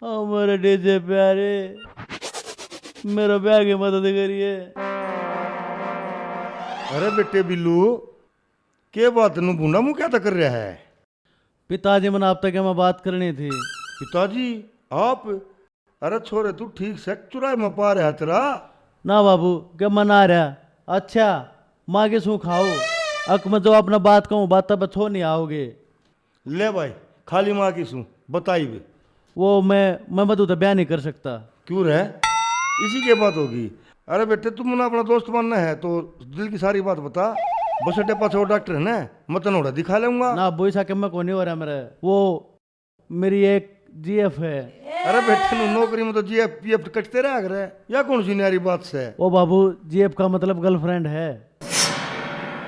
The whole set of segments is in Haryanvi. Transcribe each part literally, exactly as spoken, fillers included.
हमारे डीजे प्यारे, मेरा ब्याह की मदद करिए। अरे बेटे बिल्लू, के बात नू भूंडा मुंह क्या तक कर रहा है? पिताजी, मैंने आप तक मैं बात करनी थी। पिताजी, आप? अरे छोरे, तू ठीक से चुराए में पा रहा तेरा? ना बाबू, के मैं ना रहा। अच्छा, माँ के सूं खाओ, अक मैं जो अपना बात कहूँ, बात पे छो नहीं आओगे। ले भाई, खाली माँ की सूं, बताई भी। वो मैं, मैं मधु तो ब्याह नहीं कर सकता। क्यों रे? इसी के बात होगी। अरे बेटे, तुम ना अपना दोस्त मानना है तो दिल की सारी बात बता। बस अड्डे पाछे वो डॉक्टर है ना, मैं तने ओड़ा दिखा लेऊंगा। ना, बोई सा के मैं कोनी हो रहा मेरे। वो मेरी एक जीएफ है। अरे बेटे, नू नौकरी में तो जीएफ पीएफ कटते रहा करे। या कौन सी न्यारी बात से? ओ बाबू, जीएफ का मतलब गर्लफ्रेंड है।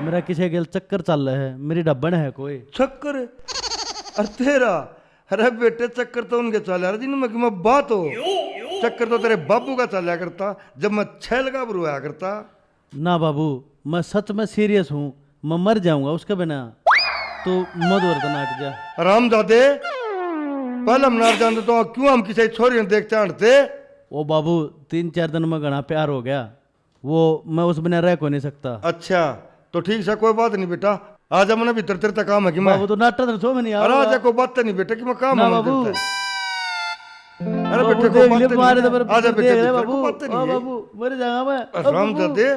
मेरा किसे गेल चक्कर चल रहा है, मेरी डब्बन है कोई। चक्कर? अरे तेरा, अरे बेटे, चक्कर तो उनके चल रहा जिनमें कि मैं बात हो। चक्कर तो तेरे बाबू का चला करता, जब मैं छैल का बरुआ करता। ना बाबू, मैं सच में सीरियस हूँ, मैं मर जाऊंगा उसके बिना। तू मधुर तो नाट जा। हरामजादे, पहले हम नाट जानते तो क्यों हम किसी छोरी ने देखते हटते? ओ बाबू, तीन चार दिन में घना प्यार हो गया, वो मैं उस बिना रह को नहीं सकता। अच्छा, तो ठीक से, कोई बात नहीं बेटा, आजा, मने भीतर तेरे तक काम है कि मैं। बाबू, तो नाटक तो छो में नहीं अरे आऊंगा। आजा, कोई बात नहीं बेटा कि मैं काम ना है बाबू। तेरे तक। अरे बाबू, बेटे, को देख बात ले, नहीं मारे है। तो मेरे आजा बेटे, देख ले भीतर बाबू। को बात नहीं ओ है। बाबू, मर जाऊंगा मैं। ओ बाबू। हरामजादे। ओ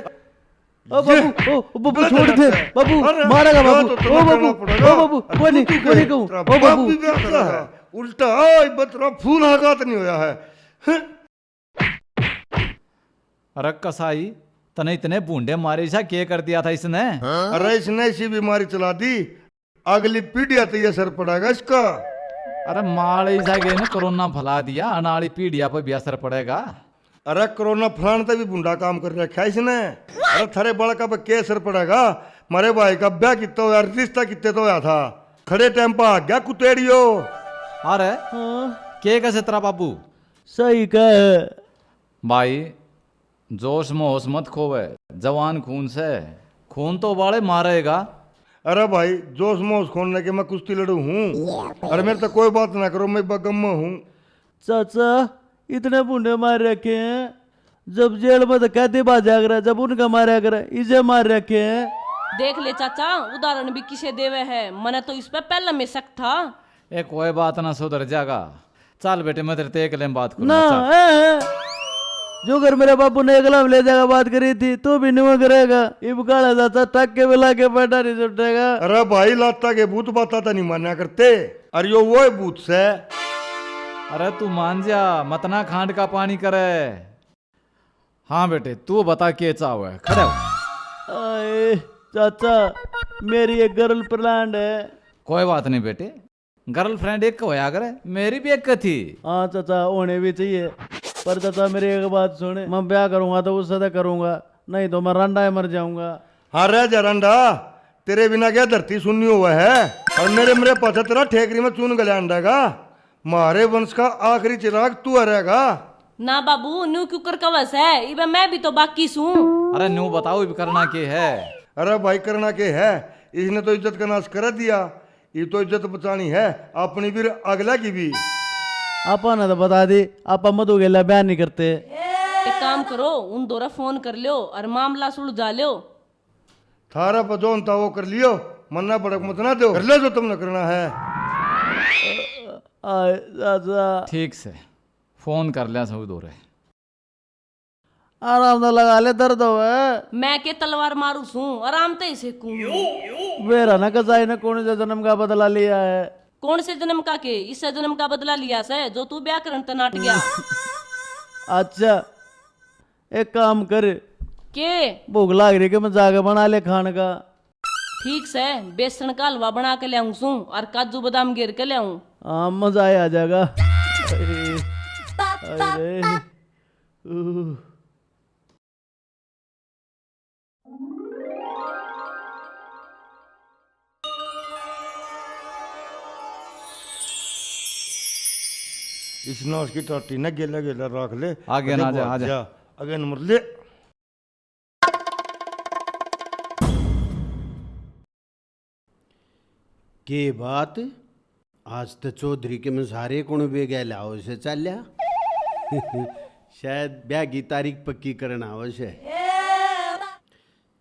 बाबू, ये ओ, ओ बाबू, गलत छोड़ दे। बात है। बाबू, अरे, मारेगा बाबू। तो ओ तुम्हें बाबू, करना पड़ेगा। ओ बाबू, अरे कोई नहीं, तू कोई नहीं के? कहूँ। तेरा ओ बाप बाबू। भी बेवकूफ है। उल्टा, ओए, बतरा फूल हागात नहीं होया है। हैं? अरे कसाई, तने इतने भूंडे मारे, इसा के कर दिया था इसने? अरे इसने ऐसी बीमारी चला दी, अगली पीढ़ियां तो ये असर पड़ेगा इसका। अरे माल इसा के ने कोरोना फैला दिया, आने वाली पीढ़ियां पर भी असर पड़ेगा। अरे कोरोना फैलाने ते भी भूंडा काम कर रखा है इसने। अरे थारे बालका पे के असर पड़ेगा? मारे भाई का ब्याह कितना होया, रिश्ता कितने तो होया था, खड़े टाइम पर आ गया कुतेड़ियो। अरे हाँ। के कैसे तेरा बाबू? सही कहे। भाई, जोश में होश मत खोवे, जवान खून से, खून तो उबाले मारेगा। अरे भाई, जोश में होश खोने के मैं कुश्ती लड़ू हूँ। अरे मेरे तो कोई बात ना करो, मैं बगम में हूँ। चाचा, इतने भूंडे मार रखे हैं, जब जेल में तो कैदी भाजा करे, जब उनका मारा करे, इसे मार रखे हैं। देख ले चाचा, उदाहरण भी किसे देवे है, मने तो इस पे पहले में शक था। ए, कोई बात ना, सुधर जाएगा। चल बेटे, मैं तेरे ते एकले में बात करूंगा, ना, चल। ए, ए। जो घर मेरे बापू ने एकला में ले जाकर बात करी थी, तू भी न्यू करेगा। इब काला चाचा टक के बुला के बैठा नहीं छुटेगा। अरे भाई, लाता के भूत बाता तो नहीं मान्या करते। अरे यो वो है भूत से। अरे तू मान जा, मत ना खांड का पानी करे। हाँ बेटे, तू बता के चाहवे, खड़े हो। आए, चाचा, मेरी एक गर्लफ्रेंड है। कोई बात नहीं बेटे, गर्लफ्रेंड एक होया करे, मेरी भी एक थी। हाँ चाचा, होने भी चाहिए, पर चाचा मेरी एक बात सुन, मैं ब्याह करूंगा तो उससे तो करूंगा, नहीं तो मैं रंडा ही मर जाऊंगा। हाँ रह जा रंडा, तेरे बिना क्या धरती सुन्नी हुआ है? और मेरे मेरे पाछे तेरा ठेकरी में चून गले अंडा का। म्हारे वंश का आखिरी चिराग तू रहेगा। ना बाबू, न्यू क्यों कर कवस है? इबे मैं भी तो बाकी सूं। अरे न्यू बताओ, इब करना के है? अरे भाई, करना के है? इसने तो इज्जत का नाश कर दिया, ये तो इज्जत बचानी है अपनी भी, अगला की भी। आपा ने तो बता दी, आपा मधु गेला ब्याह नहीं करते। एक काम करो, उन दोरा फोन कर लो और मामला सुलझा लो। थारा पे जो होता वो कर लियो, मन्ना भड़क मत ना दो, कर ले जो तुमने करना है। आए, चाचा। ठीक से, फोन कर लिया सब दोरे। आराम तो लगा ले, दर्द होवे। मैं के तलवार मारू सूं, आराम ते ही सेकूं। बेरा ना कसाई ने कौन से जन्म का बदला लिया है। कौन से जन्म का के? इस जन्म का बदला लिया से, जो तू ब्याह करन ते नाट गया। अच्छा, एक काम कर। के? भूख लाग रही के मैं जाके बना ले खान का। ठीक से, बेसन का हलवा बना के ल्याऊं सूं और काजू बादाम घेर के ल्याऊं। हाँ, मजा आ जाएगा। अरे, ऊ। इस नाश की टाटी ने गेला गेला राख ले। आगे ना जा, आगे नंबर ले। के बात? आज तो चौधरी के मसारे कुण बेगे लाओ से चाल्या। शायद ब्याह की तारीख पक्की करना हो से।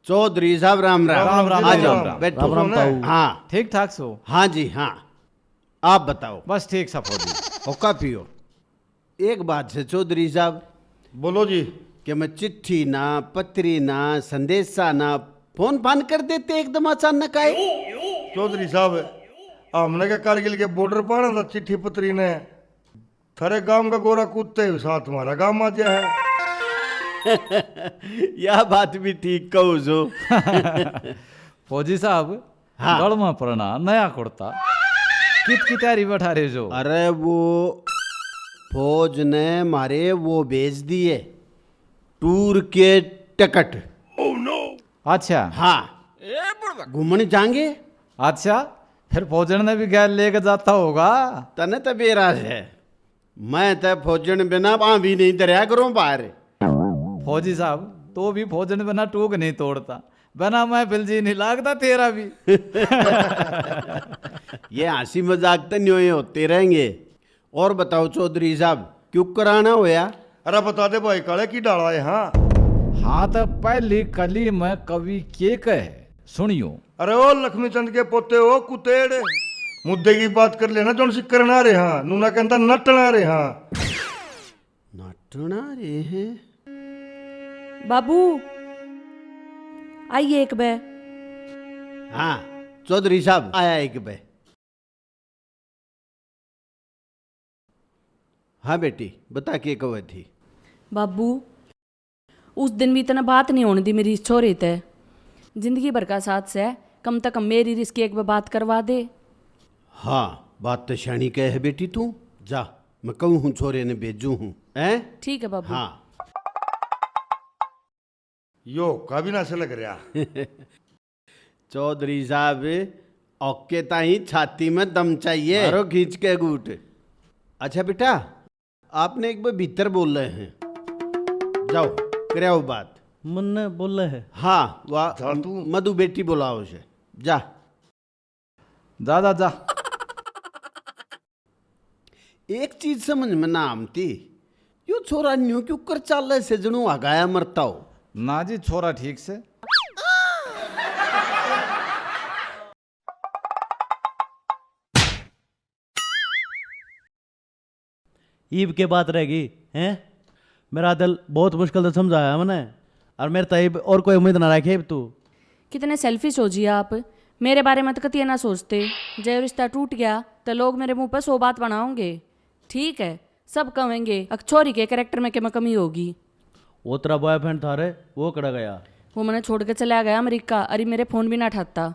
चौधरी साहब, राम राम। राम राम, आ जाओ, राम राम। बैठो। राम राम ताऊ। हाँ। ठीक ठाक सो? हाँ जी, हाँ। आप बताओ। बस ठीक सा फौजी। हुक्का पियो। एक बात से चौधरी साहब। बोलो जी। कि मैं चिट्ठी ना, पत्री ना, संदेशा ना, फोन फान कर देते एकदम अचानक आए। चौधरी साहब, हमने क्या कारगिल के बॉर्डर पाना था चिट्ठी पत्री ने? थारे गांव का गोरा कुत्ते साथ हमारा गांव आ गया है। या बात भी ठीक कहो जो। फौजी साहब, हाँ। गल में पड़ना नया कुर्ता, कित की तैयारी बैठा रहे जो? अरे वो फौज ने मारे वो भेज दिए टूर के टिकट। अच्छा। हाँ, घूमने जाएंगे। अच्छा, फिर फौजन ने भी गैल लेके जाता होगा। तने तो बेरा है, मैं तो फौजन बिना बांह भी नहीं धरया करूं बाहर। फौजी साहब, तो भी फौजन बिना टूक नहीं तोड़ता, बिना महफिल जी नहीं लागता तेरा भी। ये हंसी मजाक तो न्योए होते रहेंगे। और बताओ चौधरी साहब, क्यों कराना होया? अरे बता दे भाई काले की डाला है, हाँ। हाँ तो पहली कली में कवि के कहे, सुनियो। अरे ओ लक्ष्मी चंद के पोते हो कुतेड़, मुद्दे की बात कर लेना, जोन सी करना रे हाँ, नूना कहता नटना रे हाँ। नटना रे हैं। बाबू, आइए एक बे। हाँ, चौधरी साहब, आया एक बे। हाँ बेटी, बता के कहे थी। बाबू, उस दिन भी इतना बात नहीं होने दी मेरी इस छोरे ते। जिंदगी भर का साथ से, कम से कम मेरी रिश्ते एक बे बात करवा दे। हाँ, बात तो शानी कहे है बेटी तू। जा, मैं कहूँ हूँ छोरे ने भेजू हूँ, हैं? ठीक है बाबू। हाँ। यो का भी ना से लग रहा। चौधरी साहब, औके ताई छाती में दम चाहिए। मारो खींच के घूट। अच्छा बेटा, आपने एक बार भीतर बोल रहे हैं, जाओ, कराओ बात। मन्ने बोले है। हाँ, वाह, जा तू। मधु बेटी बुलाओ उसे, जा। जा, जा, जा। एक चीज समझ में ना आमती, यो छोरा न्यू क्यों कर चाले से जणु हगाया मरता हो? ना जी, छोरा ठीक से। ईब के बात रह गई, हैं? मेरा दिल बहुत मुश्किल से समझाया मैंने, और मेरे तय और कोई उम्मीद ना रखे इब तू। कितने selfish हो जी आप। मेरे बारे में तो कतिया ना सोचते। जै रिश्ता टूट गया तो लोग मेरे मुंह पर सौ बात बनाओगे। ठीक है, सब कहेंगे, अक छोरी के character में के में कमी होगी। वो तेरा boyfriend था रे, वो कड़ा गया? वो मैंने छोड़ के चला गया अमेरिका, अरे मेरे फोन भी ना ठाता।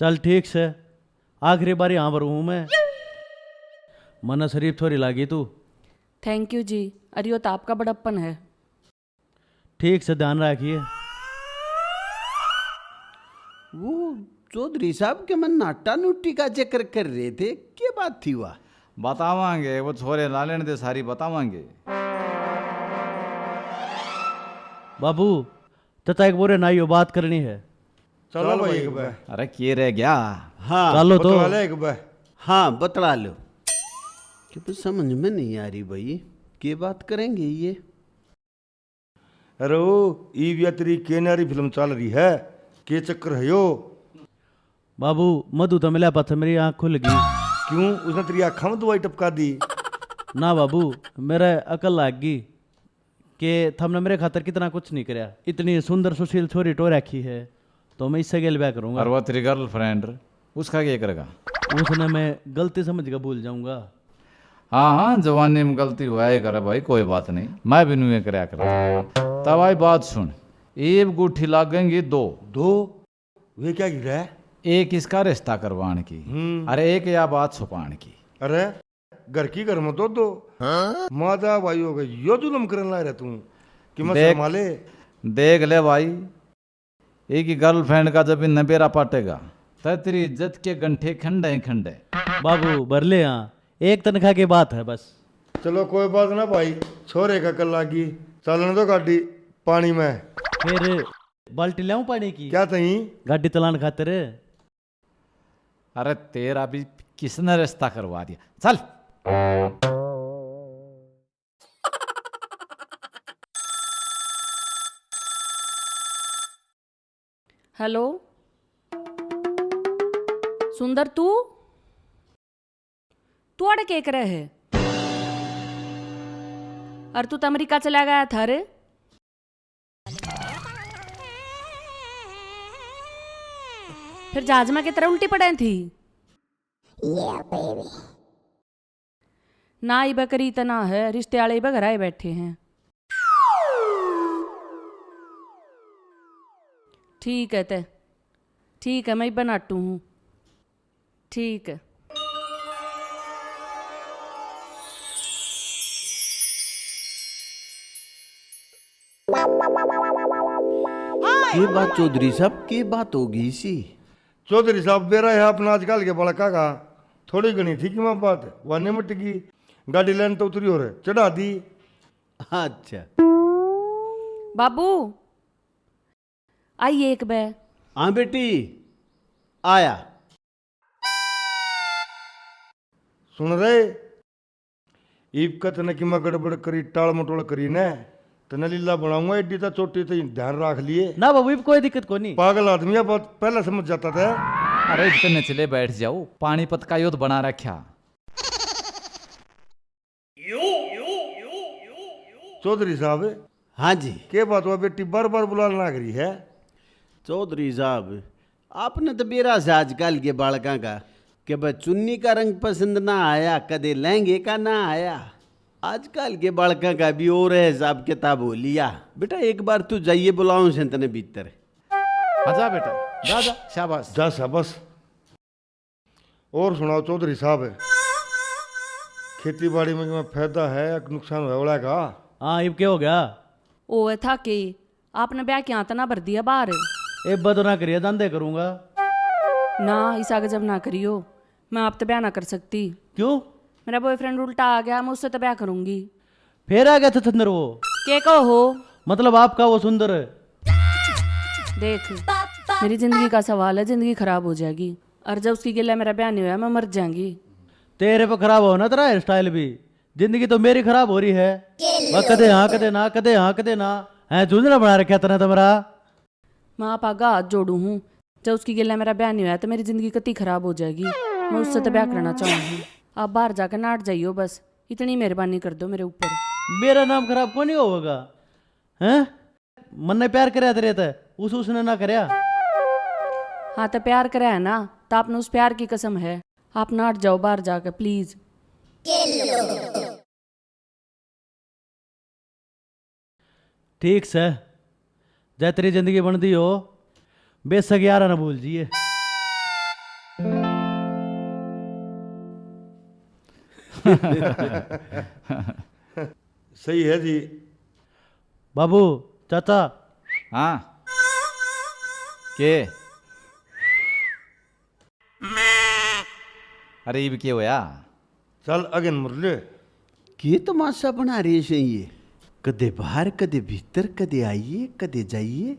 चल ठीक से, आखिरी बारी हाँ भरू हूँ मैं। मन्ने शरीफ छोरी लागी तू। Thank you जी, अरे यो तो आपका बड़प्पन है। ठीक से ध्यान रखिए। वो चौधरी साहब के मन नाटा नोटी का जिक्र कर रहे थे, क्या बात थी वह? बतावांगे, वो छोरे ला लेने दे, सारी बतावांगे। बाबू, चाचा एक बोरे ना यो बात करनी है। चलो चल भाई भाई, एक बार। अरे के रह गया? हाँ। चलो तो। बतला ले एक बार। हाँ, बतला लो। कि तो समझ में नहीं आ रही भाई, के बात करेंगे ये? अरे ओ, ईब या तेरी के न्यारी फिल्म चल रही है, के चक्कर है यो? बाबू, मधु तो मिला पाछे मेरी आँख खुल गई। क्यों, उसने तेरी आँखा में दवाई टपका दी? ना बाबू, मेरे अकल लाग गई कि थमने मेरे खातर कितना कुछ नहीं करया। इतनी सुंदर सुशील छोरी टो रखी है, तो मैं इससे गेल ब्याह करूँगा। और वो तेरी girlfriend, उसका क्या करेगा? उसने मैं गलती समझ के भूल जाऊँगा। हाँ, हाँ, जवानी में गलती होया ही करे भाई, कोई बात नहीं, मैं भी न्यूए करया कर। तब भाई बात सुन, ईब गुट्ठी लागेंगी दो। दो? वे क्या गिरा है? एक इसका रिश्ता करवान की, हम्म। अरे एक या बात छुपान की। अरे, घर की घर में दो दो। हाँ? माता भाई हो गए, यो जुल्म करने ला रहे तू कि मैं देख, शर्मा ले। देख ले भाई, एक ही girlfriend का जब इन्हें बेरा पाटेगा, तो तेरी इज्जत के गंठे खंडे ही खंडे। बाबू, भर ले यहाँ, एक तनख्वाह की बात है बस। चलो कोई बात ना भाई, छोरे का कल लागी, चलन दो गाड़ी पानी में। फिर बाल्टी लाऊं पानी की? क्या तई? गाड़ी चलान खातिर। अरे, तेरा भी किसने रिश्ता करवा दिया? चल। हेलो सुंदर, तू तू अड़े के करे है? और तू तो अमेरिका चला गया था रे। फिर जहाज में किस तरह उल्टी पड़े थी? ना इबे करी तो ना है, रिश्ते वाले इबे घर आए बैठे हैं। ठीक है ते, ठीक है, मैं इबे नाटू हूँ। ठीक है। के बात चौधरी साहब, के बात हो गई सी? चौधरी साहब, बेरा है अपना आजकल के बड़का का, थोड़ी घणी थी कि मैं बात, वह निमट गई। गाड़ी लाइन तो उतरी और चढ़ा दी। अच्छा। बाबू, आइए एक बै। हाँ बेटी, आया। सुन रहे, इब कत न कि मैं गड़बड़ करी, टाल मटोल करी न, तने लीला बनाऊंगा एडी ता चोटी ते ध्यान रख लिए। ना बाबू, इब कोई दिक्कत कोनी। पागल आदमी अब पहले समझ जाता था। अरे इतने चले बैठ जाओ, पानीपत का युद्ध बना रखा। चौधरी साहब, हाँ जी। के बात हुआ, बेटी बार बार बुलाने लाग रही है? चौधरी साहब, आपने तो बेरा से आजकल के बालकां का कि भाई चुन्नी का रंग पसंद ना आया, कदे लहंगे का ना आया। आजकल के बालकां का भी और है हिसाब किताब हो लिया। बेटा, एक बार तू जाइए, बुलाओ से तने भीतर। हाँ, जा बेटा, जा, जा, शाबाश। जा शाबाश। और सुनाओ चौधरी साहब, खेती बाड़ी में, में फायदा है या नुकसान होने वाला का? हाँ, इब के हो गया? ओए था के, आपने ब्याह की आंत ना भर दिया बाहर। इब तो ना करिए, धंधे करूंगा। ना, इसा गजब ना करियो, मैं आप तो ब्याह ना कर सकती। क्यों? मेरा बॉयफ्रेंड उल्टा आ गया, मैं उससे तो ब्याह करूंगी। फिर आ गया था सुंदर वो? के कहो हो? मतलब आपका वो सुंदर? देख, मेरी जिंदगी का सवाल है, जिंदगी खराब हो जाएगी। और जब उसकी गिल्ला मेरा ब्याह नहीं हुआ, मैं मर जाऊंगी। तेरे पे खराब हो ना तेरा हेयर स्टाइल भी, जिंदगी तो मेरी खराब हो रही है। वह कदे हाँ कदे ना, कदे हाँ कदे ना, हैं झुंझुना बना रखा तने तो मेरा। मैं आप आगा हाथ जोड़ू हूँ, जब उसकी गिल्ला मेरा ब्याह नहीं हुआ तो मेरी जिंदगी कती खराब हो जाएगी। मैं उससे तो ब्याह करना चाहूँ हूँ। आप बाहर जाकर नाट जाइयो बस, इतनी मेहरबानी कर दो मेरे ऊपर। मेरा नाम खराब कोनी होगा, हैं? मन्ने प्यार करया तेरे ते, उस उसने ना करया। हाँ तो प्यार करया है ना, तो आपने उस प्यार की कसम है। आप नाट जाओ बाहर जाके प्लीज। ठीक सै, जै तेरी जिंदगी बनदी हो, बेशक यारा ना भूल जिए। सही है जी। बाबू, चाचा। हाँ। के? अरे इब के होया? चल अगन मुरले। के तमाशा बना रहे से ये? कदे बाहर, कदे भीतर, कदे आइए, कदे जाइए।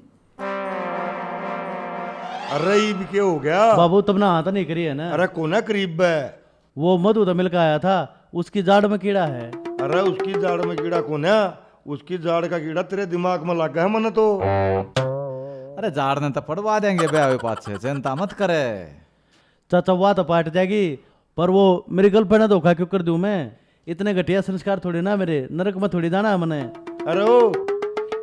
अरे इब के हो गया? बाबू, तब ना हाथ नहीं करी है ना? अरे कोना करीब है। वो मधु तो मिलकर आया था, उसकी जाड़ में कीड़ा है। अरे उसकी जाड़ में कीड़ा कोना, उसकी जाड़ का कीड़ा तेरे दिमाग में लगा है मने तो। अरे जाड़ ने तो पड़वा देंगे ब्याह हुए पाछे, चिंता मत करे। चाचा, वाह तो पाट जाएगी, पर वो मेरी गर्लफ्रेंड ने धोखा क्यों कर दूं मैं? इतने घटिया संस्कार थोड़ी ना मेरे, नरक में थोड़ी जाना है मने। अरे ओ,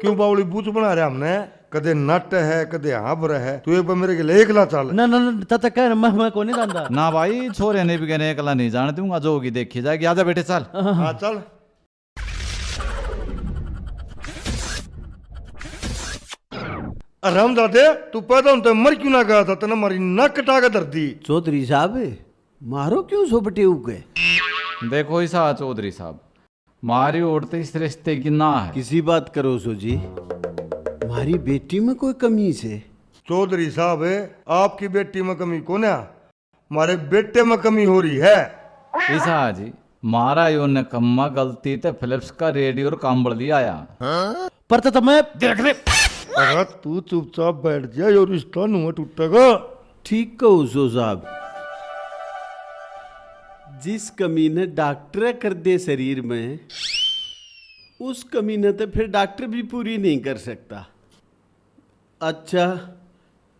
क्यों बावली बूच बना रहा हमने? कदे नट है, कदे हाबर है। तू एक बार मेरे के लिए एकला चल। ना ना ना चाचा, कह मैं, मैं को नहीं जानता। ना भाई, छोरे ने भी कहने एकला नहीं जाने दूंगा, जो होगी देखी जाएगी। आजा बेटे, चल। हाँ चल। हरामजादे, तू पैदा होते मर क्यों ना गया था? तने हमारी नाक कटा के धर दी। चौधरी साहब, मारो क्यों सो बटे उगे? देखो इसा चौधरी साहब, मारी ओर तो इस रिश्ते की ना है। किसी बात करो सो जी, मारी बेटी में कोई कमी से? चौधरी साहब, आपकी बेटी में कमी कोन्या, मारे बेटे में कमी हो रही है। इसा जी, मारा यो नकम्मा गलती ते फिलिप्स का रेडियो और कांबल ले आया। पर तो मैं देख ले। अगर तू चुपचाप बैठ जा, यो रिश्ता नुआ टूटेगा। ठीक कहो सो साहब। जिस कमी ने डॉक्टर कर दे शरीर में, उस कमी ने तो फिर डॉक्टर भी पूरी नहीं कर सकता। अच्छा,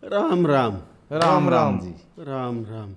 राम राम। राम राम जी। राम राम।